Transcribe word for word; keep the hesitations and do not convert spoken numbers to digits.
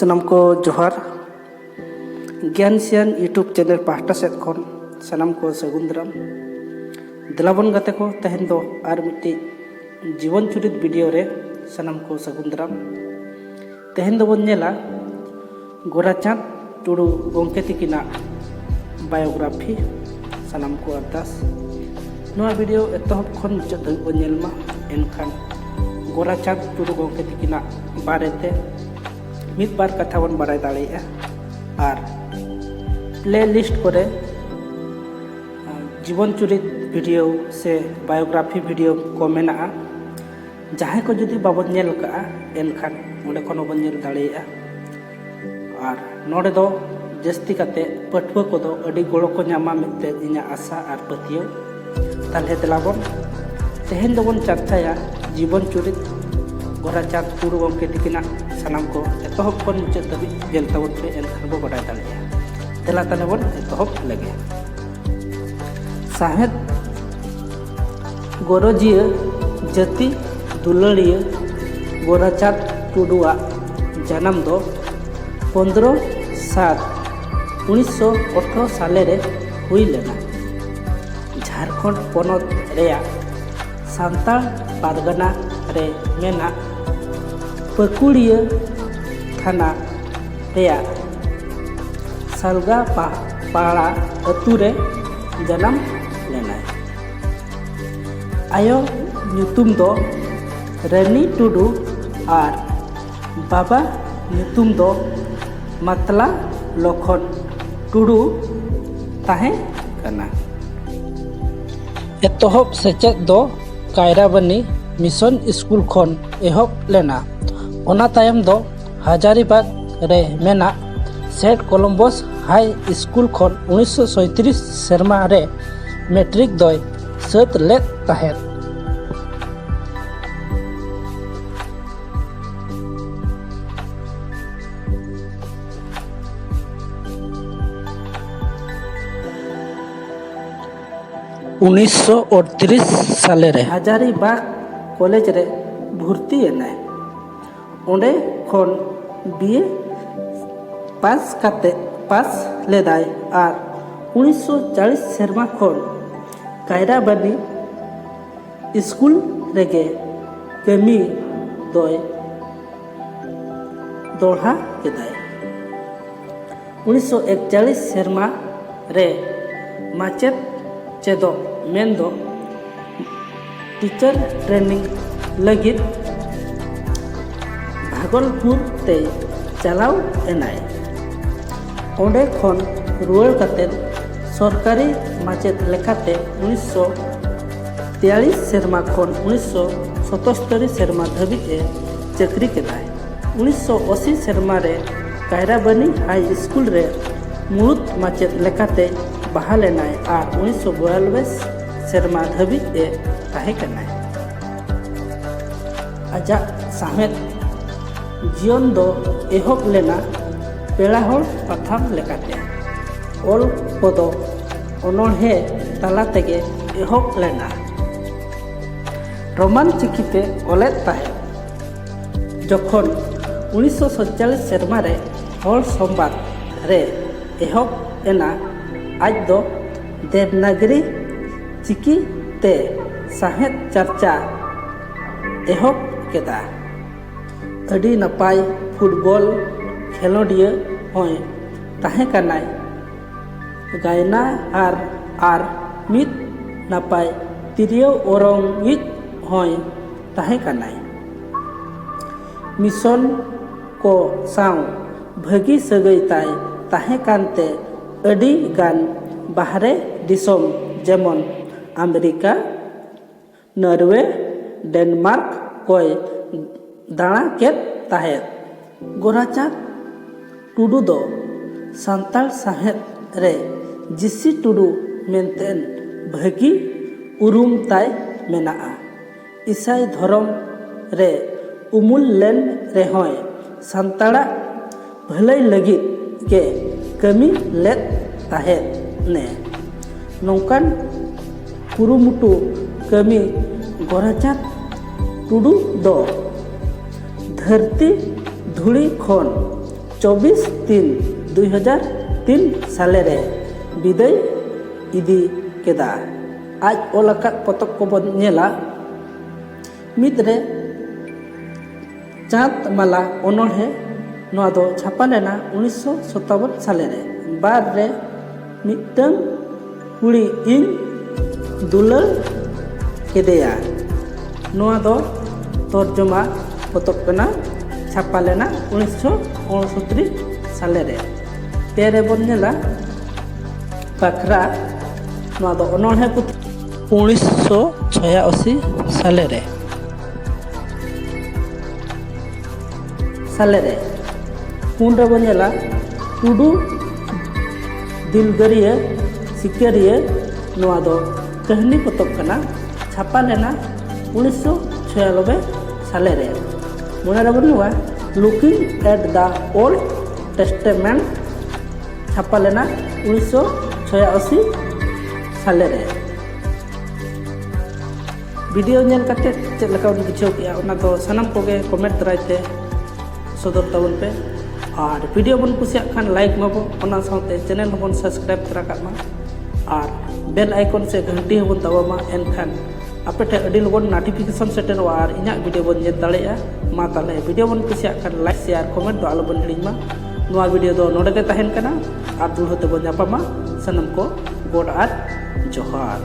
ᱥᱟᱱᱟᱢ ᱠᱚ ᱡᱚᱦᱟᱨ᱾ ᱜᱮᱭᱟᱱ ᱥᱤᱭᱟᱱ YouTube ᱪᱮᱱᱮᱞ ᱯᱟᱦᱴᱟ ᱥᱮᱫ ᱠᱷᱚᱱ ᱥᱟᱱᱟᱢ ᱠᱚ ᱥᱟᱹᱜᱩᱱ ᱫᱟᱨᱟᱢ᱾ ᱫᱮᱞᱟᱵᱚᱱ ᱜᱟᱛᱮ ᱠᱚ, ᱛᱮᱦᱮᱧ ᱫᱚ ᱟᱨ ᱢᱤᱫᱴᱤᱡ ᱡᱤᱵᱚᱱ ᱪᱩᱨᱤᱛ ᱵᱷᱤᱰᱤᱭᱳ ᱨᱮ ᱥᱟᱱᱟᱢ ᱠᱚ ᱥᱟᱹᱜᱩᱱ ᱫᱟᱨᱟᱢ᱾ ᱛᱮᱦᱮᱧ ᱫᱚᱵᱚᱱ ᱧᱮᱞᱟ ᱜᱳᱨᱟᱪᱟᱸᱫᱽ ᱴᱩᱰᱩ ᱜᱚᱢᱠᱮ ᱛᱤᱠᱤᱱᱟᱜ ᱵᱟᱭᱳᱜᱨᱟᱯᱷᱤ᱾ ᱥᱟᱱᱟᱢ ᱠᱚ ᱟᱨᱫᱟᱥ ᱱᱚᱣᱟ ᱵᱷᱤᱰᱤᱭᱳ ᱮᱛᱚᱦᱚᱵ ᱠᱷᱚᱱ ᱢᱩᱪᱟᱹᱫ ᱫᱷᱟᱹᱵᱤᱡ ᱵᱚᱱ ᱧᱮᱞ ᱢᱟ, ᱮᱱᱠᱷᱟᱱ ᱜᱳᱨᱟᱪᱟᱸᱫᱽ ᱴᱩᱰᱩ ᱜᱚᱢᱠᱮ ᱛᱤᱠᱤᱱᱟᱜ ᱵᱟᱨᱮᱛᱮ ᱢᱤᱫ ᱵᱟᱨ ᱠᱟᱛᱷᱟ ᱵᱚᱱ ᱵᱟᱲᱟᱭ ᱫᱟᱲᱮᱭᱟᱜᱼᱟ᱾ ᱟᱨ ᱯᱞᱮ ᱞᱤᱥᱴ ᱠᱚᱨᱮ ᱡᱤᱵᱚᱱ ᱪᱩᱨᱤᱛ ᱵᱷᱤᱰᱤᱭᱳ ᱥᱮ ᱵᱟᱭᱳᱜᱨᱟᱯᱷᱤ ᱵᱷᱤᱰᱤᱭᱳ ᱠᱚ ᱢᱮᱱᱟᱜᱼᱟ᱾ ᱡᱟᱦᱟᱸᱭ ᱠᱚ ᱡᱩᱫᱤ ᱵᱟᱵᱚᱱ ᱧᱮᱞ ᱠᱟᱜᱼᱟ, ᱮᱱᱠᱷᱟᱱ ᱚᱸᱰᱮ ᱠᱷᱚᱱ ᱦᱚᱸᱵᱚᱱ ᱧᱮᱞ ᱫᱟᱲᱮᱭᱟᱜᱼᱟ᱾ ᱟᱨ ᱱᱚᱰᱮ ᱫᱚ ᱡᱟᱹᱥᱛᱤ ᱠᱟᱛᱮ ᱯᱟᱹᱴᱷᱩᱣᱟᱹ ᱠᱚᱫᱚ ᱟᱹᱰᱤ ᱜᱚᱲᱚ ᱠᱚ ᱧᱟᱢᱟ ᱢᱮᱱᱛᱮ ᱤᱧᱟᱹᱜ ᱟᱥᱟ ᱟᱨ ᱯᱟᱹᱛᱭᱟᱹᱣ᱾ ᱛᱟᱦᱞᱮ ᱫᱮᱞᱟ ᱵᱚᱱ ᱛᱮᱦᱮᱧ ᱫᱚᱵᱚᱱ ᱪᱟᱨᱪᱟᱭᱟ ᱡᱤᱵᱚᱱ ᱪᱩᱨᱤᱛ ᱜᱳᱨᱟᱪᱟᱸᱫᱽ ᱴᱩᱰᱩ ᱜᱚᱢᱠᱮ ᱛᱤᱠᱤᱱᱟᱜ ᱥᱟᱱᱟᱢ ᱠᱚ ᱮᱛᱚᱦᱚᱵ ᱠᱷᱚᱱ ᱢᱩᱪᱟᱹᱫ ᱫᱷᱟᱹᱵᱤᱡ ᱧᱮᱞ ᱛᱟᱵᱚᱱ ᱯᱮ, ᱮᱱᱠᱷᱟᱱ ᱵᱚ ᱵᱟᱰᱟᱭ ᱫᱟᱲᱮᱭᱟᱜᱼᱟ᱾ ᱫᱮᱞᱟ ᱛᱟᱦᱞᱮ ᱵᱚᱱ ᱮᱛᱚᱦᱚᱵ ᱞᱮᱜᱮ᱾ ᱥᱟᱶᱦᱮᱫ ᱜᱚᱨᱚᱡᱤᱭᱟᱹ ᱡᱟᱹᱛᱤ ᱫᱩᱞᱟᱹᱲᱤᱭᱟᱹ ᱜᱳᱨᱟᱪᱟᱸᱫᱽ ᱴᱩᱰᱩᱣᱟᱜ ᱡᱟᱱᱟᱢ ᱫᱚ ᱯᱚᱱᱫᱽᱨᱚ ᱥᱟᱛ ᱩᱱᱤᱥᱥᱚ ᱟᱴᱷᱨᱚ ᱥᱟᱞᱮ ᱨᱮ ᱦᱩᱭ ᱞᱮᱱᱟ᱾ ᱡᱷᱟᱲᱠᱷᱚᱸᱰ ᱯᱚᱱᱚᱛ ᱨᱮᱭᱟᱜ ᱥᱟᱱᱛᱟᱲ ᱯᱟᱨᱜᱟᱱᱟ ᱨᱮ ᱢᱮᱱᱟᱜ ᱯᱟᱹᱠᱩᱲᱤᱭᱟᱹ ᱛᱷᱟᱱᱟ ᱨᱮᱭᱟᱜ ᱥᱟᱞᱜᱟ ᱯᱟ-, ᱯᱟᱲᱟ ᱟᱹᱛᱩ ᱨᱮ ᱡᱟᱱᱟᱢ ᱞᱮᱱᱟᱭ᱾ ᱟᱭᱳ ᱧᱩᱛᱩᱢ ᱫᱚ ᱨᱟᱹᱱᱤ ᱴᱩᱰᱩ ᱟᱨ ᱵᱟᱵᱟ ᱧᱩᱛᱩᱢ ᱫᱚ ᱢᱟᱛᱞᱟ ᱞᱚᱠᱷᱚᱱ ᱴᱩᱰᱩ ᱛᱟᱦᱮᱸ ᱠᱟᱱᱟ᱾ ᱮᱛᱚᱦᱚᱵ ᱥᱮᱪᱮᱫ ᱫᱚ ᱠᱟᱭᱨᱟᱵᱟᱱᱤ ᱢᱤᱥᱚᱱ ᱥᱠᱩᱞ ᱠᱷᱚᱱ ᱮᱦᱚᱵ ᱞᱮᱱᱟ᱾ ᱚᱱᱟ ᱛᱟᱭᱚᱢ ᱫᱚ ᱦᱟᱡᱟᱨᱤᱵᱟᱜᱽ ᱨᱮ ᱢᱮᱱᱟᱜ ᱥᱮᱱᱴ ᱠᱚᱞᱚᱢᱵᱚᱥ ᱦᱟᱭ ᱥᱠᱩᱞ ᱠᱷᱚᱱ ᱩᱱᱤᱥᱥᱚ ᱥᱚᱭᱛᱨᱤᱥ ᱥᱮᱨᱢᱟ ᱨᱮ ᱢᱮᱴᱨᱤᱠ ᱫᱚᱭ ᱥᱟᱹᱛ ᱞᱮᱫ ᱛᱟᱦᱮᱸᱫ᱾ ᱩᱱᱤᱥᱥᱚ ᱟᱴᱛᱨᱤᱥ ᱥᱟᱞᱮ ᱨᱮ ᱦᱟᱡᱟᱨᱤᱵᱟᱜᱽ ᱠᱚᱞᱮᱡᱽ ᱨᱮ ᱵᱷᱩᱨᱛᱤ ᱮᱱᱟᱭ᱾ ᱚᱸᱰᱮ ᱠᱷᱚᱱ ᱵᱤ ᱮ ᱯᱟᱥ ᱠᱟᱛᱮ ᱯᱟᱥ ᱞᱮᱫᱟᱭ ᱟᱨ ᱩᱱᱤᱥᱥᱚ ᱪᱟᱞᱤᱥ ᱥᱮᱨᱢᱟ ᱠᱷᱚᱱ ᱠᱟᱭᱨᱟᱵᱟᱱᱤ ᱥᱠᱩᱞ ᱨᱮᱜᱮ ᱠᱟᱹᱢᱤ ᱫᱚᱭ ᱫᱚᱦᱲᱟ ᱠᱮᱫᱟᱭ᱾ ᱩᱱᱤᱥᱥᱚ ᱮᱠᱪᱟᱞᱤᱥ ᱥᱮᱨᱢᱟ ᱨᱮ ᱢᱟᱪᱮᱫ ᱪᱮᱫᱚᱜ ᱢᱮᱱᱫᱚ teacher training ᱞᱟᱹᱜᱤᱫ ᱵᱷᱟᱜᱚᱞᱯᱩᱨ ᱛᱮᱭ ᱪᱟᱞᱟᱣ ᱮᱱᱟᱭ᱾ ᱚᱸᱰᱮ ᱠᱷᱚᱱ ᱨᱩᱣᱟᱹᱲ ᱠᱟᱛᱮ ᱥᱚᱨᱠᱟᱨᱤ ᱢᱟᱪᱮᱫ ᱞᱮᱠᱟᱛᱮ ᱩᱱᱤᱥᱥᱚ ᱛᱮᱭᱟᱞᱤᱥ ᱥᱮᱨᱢᱟ ᱠᱷᱚᱱ ᱩᱱᱤᱥᱥᱚ ᱥᱚᱛᱚᱥᱛᱚᱨᱤ ᱥᱮᱨᱢᱟ ᱫᱷᱟᱹᱵᱤᱡ ᱮ ᱪᱟᱹᱠᱨᱤ ᱠᱮᱫᱟᱭ᱾ ᱩᱱᱤᱥᱥᱚ ᱟᱥᱤ ᱥᱮᱨᱢᱟ ᱨᱮ ᱠᱟᱭᱨᱟᱵᱟᱱᱤ ᱦᱟᱭ ᱥᱠᱩᱞ ᱨᱮ ᱢᱩᱲᱩᱫ ᱢᱟᱪᱮᱫ ᱞᱮᱠᱟᱛᱮ ᱵᱟᱦᱟᱞ ᱮᱱᱟᱭ ᱟᱨ ᱩᱱᱤᱥᱥᱚ ᱵᱤᱭᱟᱞᱤᱥ ᱥᱮᱨᱢᱟ ᱫᱷᱟᱹᱵᱤᱡ ᱮ ᱛᱟᱦᱮᱸ ᱠᱟᱱᱟᱭ᱾ ᱟᱡᱟᱜ ᱥᱟᱶᱦᱮᱫ ᱡᱤᱭᱚᱱ ᱫᱚ ᱮᱦᱚᱵ ᱞᱮᱱᱟ ᱯᱮᱲᱟ ᱦᱚᱲ ᱯᱟᱛᱷᱟᱢ ᱞᱮᱠᱟᱛᱮ᱾ ᱚᱞ ᱠᱚᱫᱚ ᱚᱱᱚᱬᱦᱮ ᱛᱟᱞᱟ ᱛᱮᱜᱮ ᱮᱦᱚᱵ ᱞᱮᱱᱟ᱾ ᱨᱳᱢᱟᱱ ᱪᱤᱠᱤᱛᱮ ᱚᱞᱮᱫ ᱛᱟᱦᱮᱸᱫ᱾ ᱡᱚᱠᱷᱚᱱ ᱩᱱᱤᱥᱥᱚ ᱥᱟᱛᱪᱟᱞᱤᱥ ᱥᱮᱨᱢᱟ ᱨᱮ ᱦᱚᱲ ᱥᱚᱢᱵᱟᱫ ᱨᱮ ᱮᱦᱚᱵ ᱮᱱᱟ, ᱟᱡ ᱫᱚ ᱫᱮᱵᱽᱱᱟᱜᱽᱨᱤ ᱪᱤᱠᱤ ᱛᱮ ᱥᱟᱶᱦᱮᱫ ᱪᱟᱨᱪᱟ ᱮᱦᱚᱵ ᱠᱮᱫᱟ᱾ ᱟᱹᱰᱤ ᱱᱟᱯᱟᱭ ᱯᱷᱩᱴᱵᱚᱞ ᱠᱷᱮᱞᱳᱰᱤᱭᱟᱹ ᱦᱚᱸᱭ ᱛᱟᱦᱮᱸ ᱠᱟᱱᱟᱭ᱾ ᱜᱟᱭᱱᱟᱦᱟᱨ ᱟᱨ ᱢᱤᱫ ᱱᱟᱯᱟᱭ ᱛᱤᱨᱭᱳ ᱚᱨᱚᱝᱤᱡ ᱦᱚᱸᱭ ᱛᱟᱦᱮᱸ ᱠᱟᱱᱟᱭ᱾ ᱢᱤᱥᱚᱱ ᱠᱚ ᱥᱟᱶ ᱵᱷᱟᱹᱜᱤ ᱥᱟᱹᱜᱟᱹᱭ ᱛᱟᱭ ᱛᱟᱦᱮᱸ ᱠᱟᱱᱛᱮ ᱟᱹᱰᱤ ᱜᱟᱱ ᱵᱟᱦᱨᱮ ᱫᱤᱥᱚᱢ ᱡᱮᱢᱚᱱ ᱟᱢᱮᱨᱤᱠᱟ, ᱱᱚᱨᱣᱮ, ᱰᱮᱱᱢᱟᱨᱠ ᱠᱚᱭ ᱫᱟᱬᱟ ᱠᱮᱫ ᱛᱟᱦᱮᱸᱫ᱾ ᱜᱳᱨᱟᱪᱟᱸᱫᱽ ᱴᱩᱰᱩ ᱫᱚ ᱥᱟᱱᱛᱟᱲ ᱥᱟᱶᱦᱮᱫ ᱨᱮ ᱡᱤᱥᱤ ᱴᱩᱰᱩ ᱢᱮᱱᱛᱮᱱ ᱵᱷᱟᱹᱜᱤ ᱩᱨᱩᱢ ᱛᱟᱭ ᱢᱮᱱᱟᱜᱼᱟ᱾ ᱤᱥᱟᱹᱭ ᱫᱷᱚᱨᱚᱢ ᱨᱮ ᱩᱢᱩᱞ ᱞᱮᱱ ᱨᱮᱦᱚᱸᱭ ᱥᱟᱱᱛᱟᱲᱟᱜ ᱵᱷᱟᱹᱞᱟᱹᱭ ᱞᱟᱹᱜᱤᱫ ᱜᱮ ᱠᱟᱹᱢᱤ ᱞᱮᱫ ᱛᱟᱦᱮᱸᱫ ᱱᱮ᱾ ᱱᱚᱝᱠᱟᱱ ᱠᱩᱨᱩᱢᱩᱴᱩ ᱠᱟᱹᱢᱤ ᱜᱳᱨᱟᱪᱟᱸᱫᱽ ᱴᱩᱰᱩ ᱫᱚ ᱫᱷᱟᱹᱨᱛᱤ ᱫᱷᱩᱲᱤ ᱠᱷᱚᱱ ᱪᱚᱵᱵᱤᱥ ᱛᱤᱱ ᱫᱩᱭ ᱦᱟᱡᱟᱨ ᱛᱤᱱ ᱥᱟᱞᱮ ᱨᱮ ᱵᱤᱫᱟᱹᱭ ᱤᱫᱤ ᱠᱮᱫᱟ᱾ ᱟᱡ ᱚᱞ ᱟᱠᱟᱫ ᱯᱚᱛᱚᱵ ᱠᱚᱵᱚᱱ ᱧᱮᱞᱟ᱾ ᱢᱤᱫ ᱨᱮ ᱪᱟᱸᱫᱽ ᱢᱟᱞᱟ ᱚᱱᱚᱬᱦᱮ, ᱱᱚᱣᱟ ᱫᱚ ᱪᱷᱟᱯᱟ ᱞᱮᱱᱟ ᱩᱱᱤᱥᱥᱚ ᱥᱟᱛᱟᱵᱚᱱ ᱥᱟᱞᱮ ᱨᱮ᱾ ᱵᱟᱨ ᱨᱮ ᱢᱤᱫᱴᱟᱝ ᱠᱩᱲᱤ ᱤᱧ ᱫᱩᱞᱟᱹᱲ ᱠᱮᱫᱮᱭᱟ, ᱱᱚᱣᱟ ᱫᱚ ᱛᱚᱨᱡᱚᱢᱟ ᱯᱚᱛᱚᱵ ᱠᱟᱱᱟ, ᱪᱷᱟᱯᱟ ᱞᱮᱱᱟ ᱩᱱᱤᱥᱥᱚ ᱩᱱᱩᱥᱚᱛᱛᱤᱨᱤᱥ ᱥᱟᱞᱮ ᱨᱮ᱾ ᱯᱮ ᱨᱮᱵᱚᱱ ᱧᱮᱞᱟ ᱵᱟᱠᱷᱨᱟ, ᱱᱚᱣᱟ ᱫᱚ ᱚᱱᱚᱬᱦᱮ ᱯᱩᱛᱷᱤ, ᱩᱱᱤᱥᱥᱚ ᱪᱷᱚᱭᱟᱥᱤ ᱥᱟᱞᱮ ᱨᱮ, ᱥᱟᱞᱮ ᱨᱮ᱾ ᱯᱩᱱ ᱨᱮᱵᱚᱱ ᱧᱮᱞᱟ ᱴᱩᱰᱩ ᱫᱤᱞᱜᱟᱹᱨᱤᱭᱟᱹ ᱥᱤᱠᱟᱹᱨᱤᱭᱟᱹ, ᱱᱚᱣᱟ ᱫᱚ ᱠᱟᱹᱦᱱᱤ ᱯᱚᱛᱚᱵ ᱠᱟᱱᱟ, ᱪᱷᱟᱯᱟ ᱞᱮᱱᱟ ᱩᱱᱤᱥᱥᱚ ᱪᱷᱚᱭᱟᱱᱚᱵᱵᱳᱭ ᱥᱟᱞᱮ ᱨᱮ᱾ ᱢᱚᱬᱮ ᱨᱮᱵᱚᱱ ᱧᱮᱞᱟ Looking at the Old Testament, ᱪᱷᱟᱯᱟ ᱞᱮᱱᱟ ᱩᱱᱤᱥᱥᱚ ᱪᱷᱚᱭᱟᱥᱤ ᱥᱟᱞᱮ ᱨᱮ᱾ ᱵᱷᱤᱰᱤᱭᱳ ᱧᱮᱞ ᱠᱟᱛᱮ ᱪᱮᱫ ᱞᱮᱠᱟ ᱵᱚᱱ ᱵᱩᱡᱷᱟᱹᱣ ᱠᱮᱜᱼᱟ, ᱚᱱᱟ ᱫᱚ ᱥᱟᱱᱟᱢ ᱠᱚᱜᱮ ᱠᱚᱢᱮᱱᱴ ᱫᱟᱨᱟᱭ ᱛᱮ ᱥᱚᱫᱚᱨ ᱛᱟᱵᱚᱱ ᱯᱮ᱾ ᱟᱨ ᱵᱷᱤᱰᱤᱭᱳ ᱵᱚᱱ ᱠᱩᱥᱤᱭᱟᱜ ᱠᱷᱟᱱ ᱞᱟᱭᱤᱠ ᱢᱟᱵᱚ, ᱚᱱᱟ ᱥᱟᱶᱛᱮ ᱪᱮᱱᱮᱞ ᱦᱚᱸᱵᱚᱱ ᱥᱟᱵᱥᱠᱨᱟᱭᱤᱵ ᱛᱚᱨᱟ ᱠᱟᱜ ᱢᱟ ᱟᱨ ᱵᱮᱞ ᱟᱭᱠᱚᱱ ᱥᱮ ᱜᱷᱟᱱᱴᱤ ᱦᱚᱸᱵᱚᱱ ᱫᱟᱵᱟᱣ ᱢᱟ, ᱮᱱᱠᱷᱟᱱ ᱟᱯᱮ ᱴᱷᱮᱱ ᱟᱹᱰᱤ ᱞᱚᱜᱚᱱ ᱱᱳᱴᱤᱯᱷᱤᱠᱮᱥᱚᱱ ᱥᱮᱴᱮᱨᱚᱜᱼᱟ ᱟᱨ ᱤᱧᱟᱹᱜ ᱵᱷᱤᱰᱤᱭᱳ ᱵᱚᱱ ᱧᱮᱞ ᱫᱟᱲᱮᱭᱟᱜᱼᱟ᱾ ᱢᱟ ᱛᱟᱦᱚᱞᱮ ᱵᱷᱤᱰᱤᱭᱳ ᱵᱚᱱ ᱠᱩᱥᱤᱭᱟᱜ ᱠᱷᱟᱱ ᱞᱟᱭᱤᱠ, ᱥᱮᱭᱟᱨ, ᱠᱚᱢᱮᱱᱴ ᱫᱚ ᱟᱞᱚᱵᱚᱱ ᱦᱤᱲᱤᱧ ᱢᱟ᱾ ᱱᱚᱣᱟ ᱵᱷᱤᱰᱤᱭᱳ ᱫᱚ ᱱᱚᱰᱮ ᱜᱮ ᱛᱟᱦᱮᱱ ᱠᱟᱱᱟ ᱟᱨ ᱫᱩᱲᱦᱟᱹ ᱛᱮᱵᱚᱱ ᱧᱟᱯᱟᱢᱟ᱾ ᱥᱟᱱᱟᱢ ᱠᱚ ᱜᱚᱰ ᱟᱨ ᱡᱚᱦᱟᱨ᱾